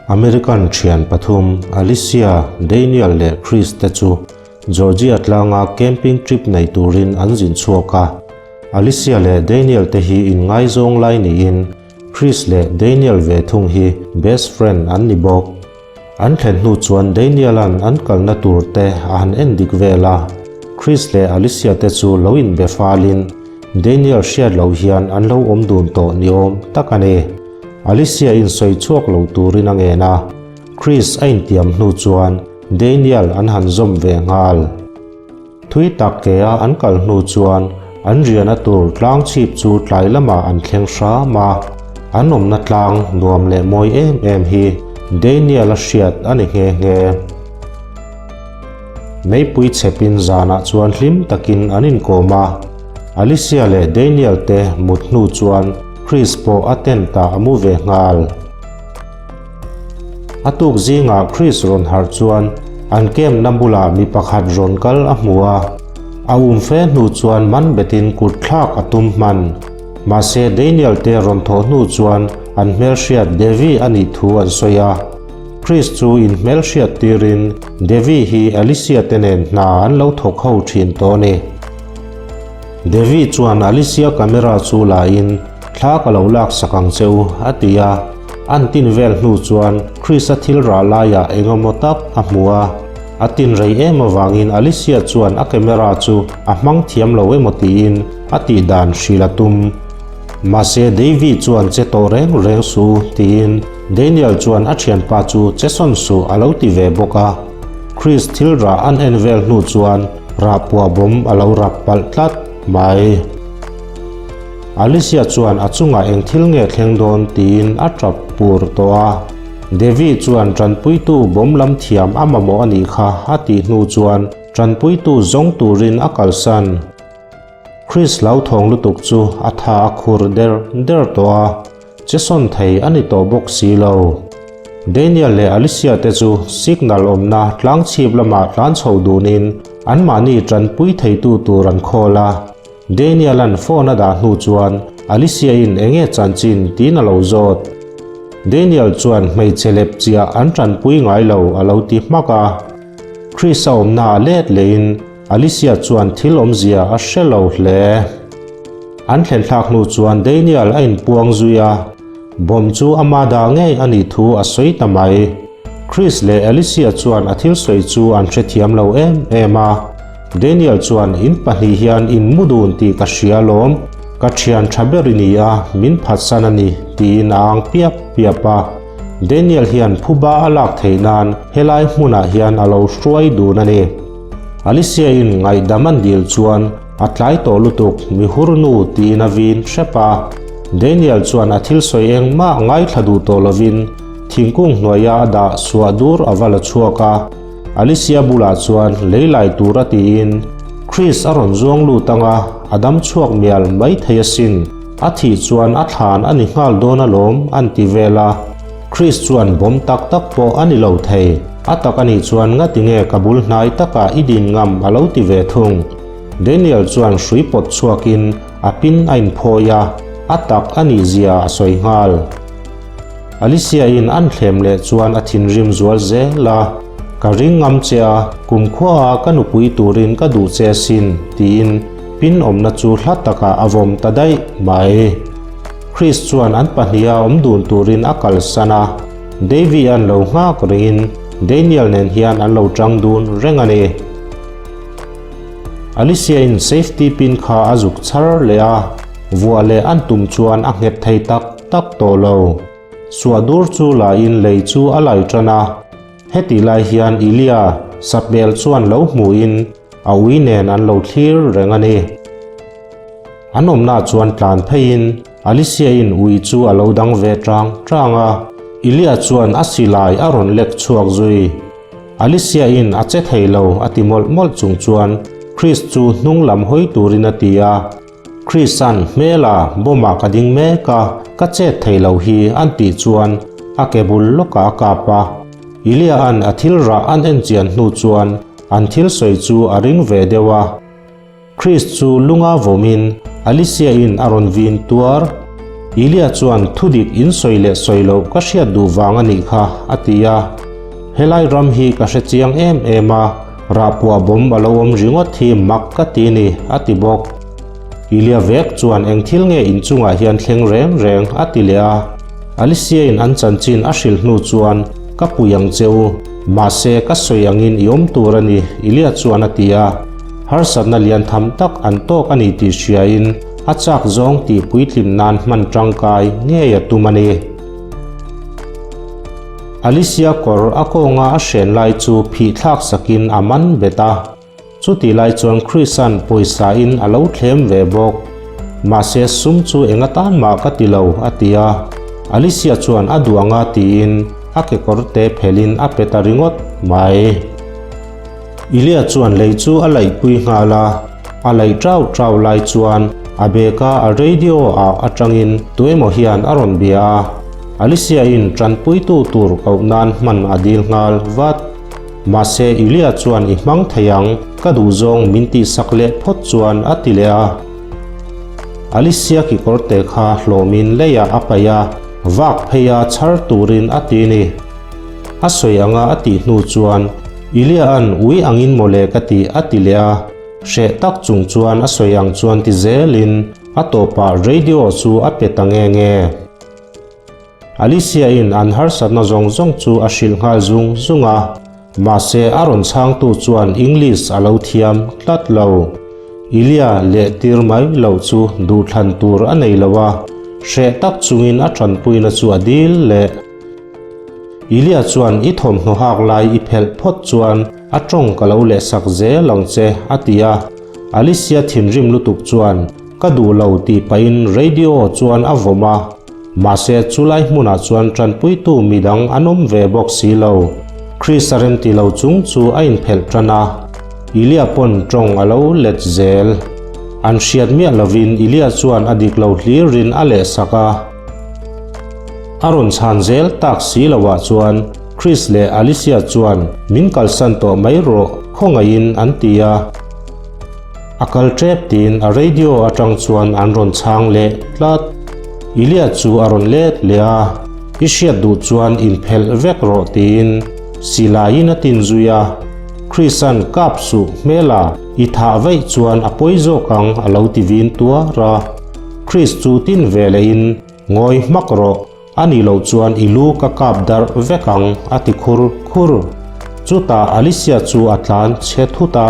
American thian pathum Alicia, Daniel leh Chris te chu Georgia tlanga camping trip nei turin an zin chhuak a. Alicia leh Daniel te hi inngaizawng lai niin Chris leh Daniel ve thung hi best friend an ni bawk. An thlen hnu chuan Daniel-a'n an kalna tur te a han en dik vel a, Chris leh Alicia te chu lo inbe falin Daniel hriat loh hian an lo awm dun tawh ni awm tak a ni. Alicia in sawi chhuak lo turin a ngen a, Chris a intiam hnu chuan Daniel an han zawm ve nghal. Thui tak ke a an kal hnu chuan an riahna tur tlang chhip chu tlai lamah an thleng hram a, an awmna tlang nuam leh mawi em em hi Daniel a hriat a ni nghe nghe. Meipui chhepin zanah chuan hlim takin an inkawm a, Alicia leh Daniel te mut hnu chuan Chris pawh a tent ah a mu ve nghal. A tuk zingah Chris rawn harh chuan an camp na bulah mi pakhat rawn kal a hmu a, a um fe hnu chuan man betin kut thlak a tum hman. Mahse Daniel te rawn thawh hnu chuan an hmelhriat Devi a nih thu an sawi a. Chris chu in hmelhriat tirin Devi hi Alicia te nen hna an lo thawk ho thin tawh a ni. Devi chuan Alicia camera chu la in Thla ka lo lak sak ang che u, a ti a. An tin vel hnu chuan Chris-a thil rah laiah eng emaw tak a hmu a. A tin rei em avangin Alicia chuan a camera chu a hmang thiam lo emaw tiin a tih dan hrilh a tum. Mahse Davy chuan che tawh reng reng suh tiin Daniel chuan a thianpa chu che sawn suh a lo ti ve bawk a. Chris thil rah an en vel hnu chuan rah puah bawm a lo rap palh tlat mai. Alicia chuan a chungah eng thil nge thleng dawn tiin a tap pur tawh a. Devi chuan tanpuitu bawm lam thiam a mamawh a nih kha a tih hnu chuan tanpuitu zawng turin a kalsan. Chris hlauthawng lutuk chu a tha a khur der der tawh a, che sawn thei a ni tawh bawk si lo. Daniel leh Alicia te chu signal awmna tlangchhip lamah tlan chho dunin anmahni tanpui theitu tur an khawl a. Daniel-a'n phone a dah hnu chuan Alicia-in enge chanchin tiin a lo zawt. Daniel chuan hmeichhe lep chiah an tanpui ngai lo a lo ti hmak a. Chris-a awmna a let lehin Alicia chuan thil awmzia a hre lo hle. An thlen thlak hnu chuan Daniel a inpuang zui a. Bomb chu ama dah ngei a nih thu a sawi ta mai. Chris leh Alicia chuan a thil sawi chu an hrethiam lo em em a. Daniel chuan in pahnih hian in mu dun tih ka hria alawm, ka thian tha ber i ni a, min phatsan a ni, tiin a ang piap piap a. Daniel hian phuba a lak theih nan helai hmunah hian a lo hruai dun a ni. Alicia in ngaihdam an dil chuan a tlai tawh lutuk mi hur nu tiin a vin hrep a. Daniel chuan a thil sawi engmah ngaithla duh tawh lovin thingkung hnuaia a dah suah dur a va la chhuak a. Alicia bulah chuan lei lai tur a tiin Chris a rawn zuang lut ang a, a dam chhuak mial mai thei asin. A thih chuan a thlan a ni nghal dawn alawm an ti vel a. Chris chuan bawm tak tak pawh a ni lo thei, a tak a nih chuan ngati nge ka bul hnai takah i din ngam a lo ti ve thung. Daniel chuan hrui pawt chhuakin a pin a inphawi a, a tak a nih zia a sawi nghal. Alicia-in an thlem leh chuan a thinrim zual zel a, Ka ring ngam che a, kumkhua a ka nupui turin ka duh che asin, tiin pin awmna chu hla takah a vawm ta daih mai. Chris chuan an pahniha awm dun turin a kalsan a, Davy-a'n lo nghak ringin Daniel nen hian an lo tang dun reng a ni. Alicia-in safety pin kha a zuk char leh a, vuah leh an tum chuan a nghet thei tak. Tak tawh lo. Suah dur chu la in lei chu a lai tan a. Heti lai hian Ilia sapmel chuan lo hmu in a ui nen an lo thlir reng a ni. An awmna chuan tlan phei in Alicia in ui chu a lo dang ve tang tang a. Ilia chuan a silai a rawn lek chhuak zui. Alicia in a che thei lo a ti mawlh mawlh chung chuan Chris chu hnung lam hawi turin a ti a. Chris-a'n hmela bomb-ah ka ding mek a, ka chet thei lo hi an tih chuan a ke bul lawkah a kap a. Ilia-a'n a thil rah an en chian hnu chuan an thil sawi chu a ring ve deuh a. Chris chu lunga vawmin Alicia-in a rawn vin tuar. Ilia chuan thudik in sawi leh sawi loh ka hriat duh vang a nih kha, a ti a. Helai ram hi ka hre chiang em em a, rahpuah bawm a lo awm ringawt hi mak ka ti ni, a ti bawk. Ilia vek chuan eng thil nge inchungah hian thleng reng reng, a ti leh a. Alicia-in an chanchin a hrilh hnu chuan, Ka pui ang che u, mahse ka sawi angin i awm tur a ni, Ilia chuan a ti a. Harsatna lian tham tak an tawk a ni tih hriain a chak zawng tih puitlin nan hman tangkai ngei a tum a ni. Alicia kawr a kawnga a hren lai chu phih thlak sakin a man bet a. Chutih lai chuan Chris-a'n pawisa in a lo thlem ve bawk. Mahse sum chu eng atan mah ka ti lo, a ti a. Alicia chuan a duh anga tiin a kekawr te phelin a pe ta ringawt mai. Ilia chuan lei chu a laihpui nghal a, a laih trau trau lai chuan a bag-a a radio ah atangin tuemaw hian a rawn bia a. Alicia-in tanpuitu tur koh nan hman a dil nghal vat. Mahse Ilia chuan i hmang thei ang, ka duhzawng min tihsak leh phawt chuan a ti leh a. Alicia kekawrte kha hlawmin leiah a paih a, vak pheia chhar turin a ti ni. A sawi anga a tih hnu chuan, Ilia-a'n ui angin mawle ka ti a ti leh a, hreh tak chung chuan a sawi ang chuan ti zelin a tawpah radio chu a pe ta nge nge. Alicia-in an harsatna zawng zawng chu a hrilh nghal zung zung a, mahse a rawn chhangtu chuan English a lo thiam tlat lo. Ilia leh tir mai loh chu duhthlan tur a nei lo a, hreh tak chungin a tanpuina chu a dil leh. Ilia chuan i thawmhnaw hak lai i phelh phawt chuan a tawng ka lo lehsak zel ang che, a ti a. Alicia thinrim lutuk chuan ka duh lo tih pahin radio chuan a vawm a. Mahse chulai hmunah chuan tanpuitu midang an awm ve bawk si lo. Chris a remti lo chung chu a inphelh tan a. Ilia pawn tawng a lo let zel. An hriat miah lovin Ilia chuan a dik lo hlirin a lehsak a. A rawn chhan zel tak si loah chuan Chris leh Alicia chuan min kalsan tawh mai rawh khawngaihin an ti a. A kal tep tiin a radio atang chuan an rawn chhang leh tlat. Ilia chu a rawn let leh a, I hriat duh chuan inphelh vek rawh tiin silaiin a tin zui a. Chris-a'n kap suh hmela i thah vaih chuan a pawi zawk ang a lo ti vin tuar a. Chris chu tin ve lehin Ngawi hmak rawh, a nih loh chuan i lu ka kap darh vek ang, a ti khur khur. Chutah Alicia chu a tlan chhe thut a,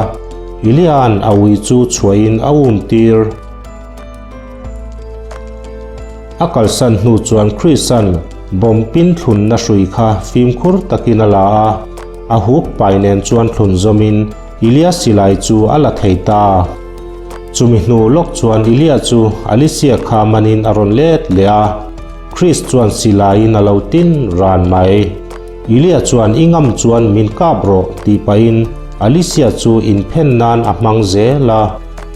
Ilia'n a ui chu chhuahin a um tir. A kalsan hnu chuan Chris-a'n bomb pin thlunna hrui kha fimkhur takin a la a, a huk pai nen chuan thlun zawmin Ilia silai chu a la thei ta. Chumi hnu lawk chuan Ilia chu Alicia kha manin a rawn let leh a, Chris chuan silaiin a lo tin ran mai. Ilia chuan i ngam chuan min kap rawh tih pahin Alicia chu inphen nan a hmang zel a,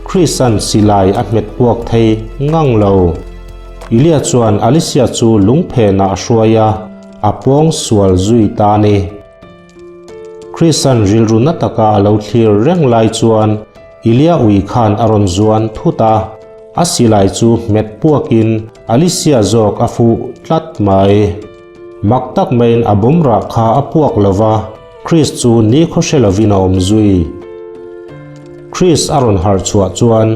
Chris-a'n silai a hmet puak thei ngang lo. Ilia chuan Alicia chu lungphenah a hruai a, a pawng sual zui ta a ni. Chris-a'n rilru na taka a lo thlir reng lai chuan Ilia ui khan a rawn zuan thut a, a silai chu hmet puakin Alicia zawk a fuh tlat mai. Mak tak maiin a bawm rah kha a puak lo va, Chris chu nikhaw hre lovin a awm zui. Chris a rawn harh chhuah chuan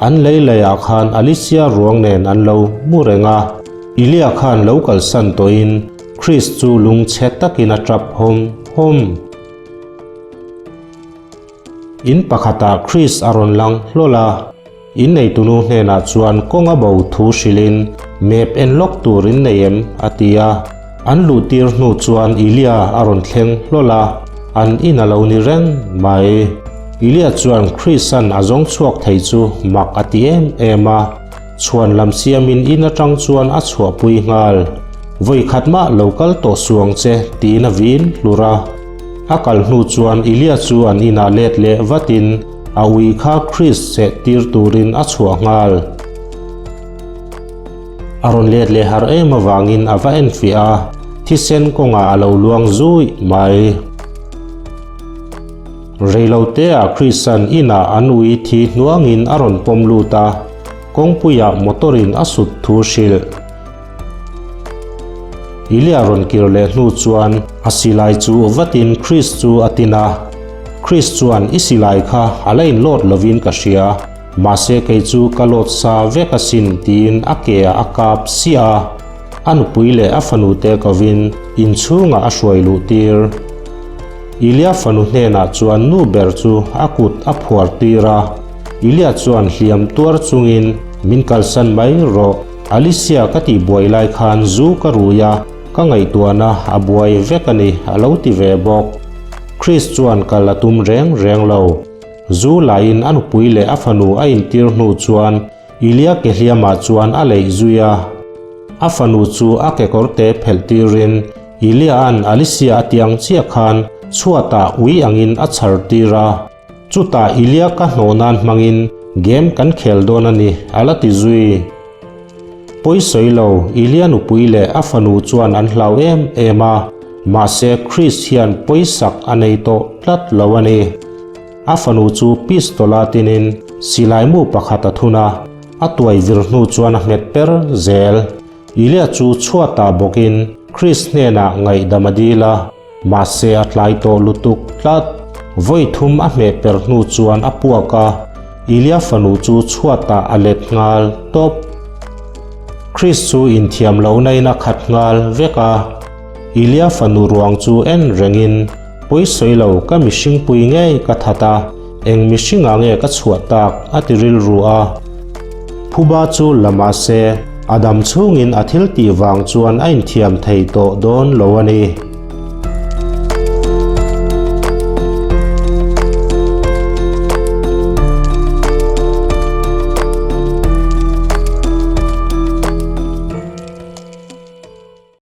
an lei leiah khan Alicia ruang nen an lo mu reng a, Ilia khan lo kalsan tawhin Chris chu lungchhe takin a tap hawm hawm. In pakhatah Chris a rawn lang hlawl a, in neitunu hnenah chuan kawng a bo thu hrilhin map en lawk tur in nei em a ti a. An luh tir hnu chuan Ilia a rawn thleng hlawl a, an in a lo ni reng mai. Ilia chuan Chris-a'n a zawng chhuak thei chu mak a ti em em a. Chhuan lam siamin in atang chuan a chhuahpui nghal. Vawi khat mah lo kal tawh suang che tiin a vin hlur a. A kal hnu chuan Ilia chu an inah let leh vatin a ui kha Chris seh tir turin a chhuah nghal. A rawn let leh har em avangin a va enfiah a, thisen kawngah a lo luang zui mai. Reiloteah Chris-a'n inah an ui thi hnuangin a rawn pawm lut a, kawngpuiah motor-in a sut thu hrilh. Ilia rawn kir leh hnu chuan a silai chu vatin Chris chu a tin a. Chris chuan I silai kha a la inload lovin ka hria, mahse kei chu ka load sa vek asin tiin a ke ah a kap siah a. A nupui leh a fanu te kovin inchhungah a hruai luh tir. Ilia fanu hnenah chuan nu ber chu a kut a phuar tir a. Ilia chuan hliam tuar chungin min kalsan mai rawh. Alicia ka tih buai lai khan zu ka rui a, ka ngaihtuahna a buai vek a ni a lo ti ve bawk. Chris chuan kal a tum reng reng lo. Zu laiin a nupui leh a fanu a intir hnu chuan Ilia ke hliamah chuan a leih zui a. A fanu chu a kekawr te phelh tirin Ilia-a'n Alicia a tiang chiah khan chhuatah ui angin a chhar tir a. Chutah Ilia ka hnawh nan hmangin game kan khel dawn a ni, a la ti zui. Pawi sawi lo, Ilia nupui leh a fanu chuan an hlau em em a, mahse Chris hian pawisak a nei tawh tlat lo a ni. A fanu chu pistol a tinin silaimu pakhat a thun a, a tuai vir hnu chuan a hmet per zel. Ilia chu chhuatah bawkin Chris hnenah ngaihdam a dil a. Mahse a tlai tawh lutuk tlat. Vawi thum a hmeh per hnu chuan a puak a, Ilia fanu chu chhuatah a let nghal tawp. Chris chu inthiam lohna in a khat nghal vek a. Ilia fanu ruang chu en rengin, Pawi sawi lo, ka mihring pui ngei ka that a, eng mihringah nge ka chhuah tak? a ti rilru a. Phuba chu la mahse, a dam chhungin a thil tih vang chuan a inthiam thei tawh dawn lo a ni.